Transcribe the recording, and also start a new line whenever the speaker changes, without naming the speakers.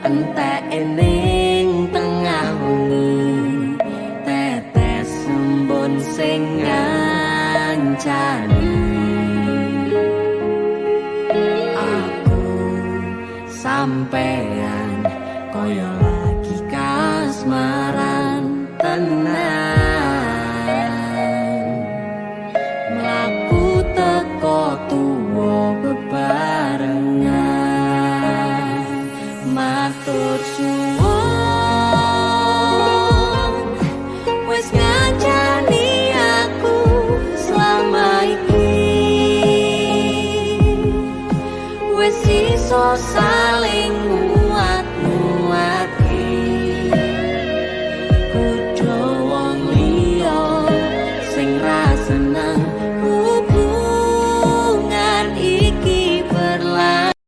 Entek ning tengah wengi, tetes embun sing ngancani. Aku sampean kaya lagi kasmaran tenan. Mlaku teko tuwa bebarengan. Matur suwun wis ngancani aku selama iki. Wis iso saling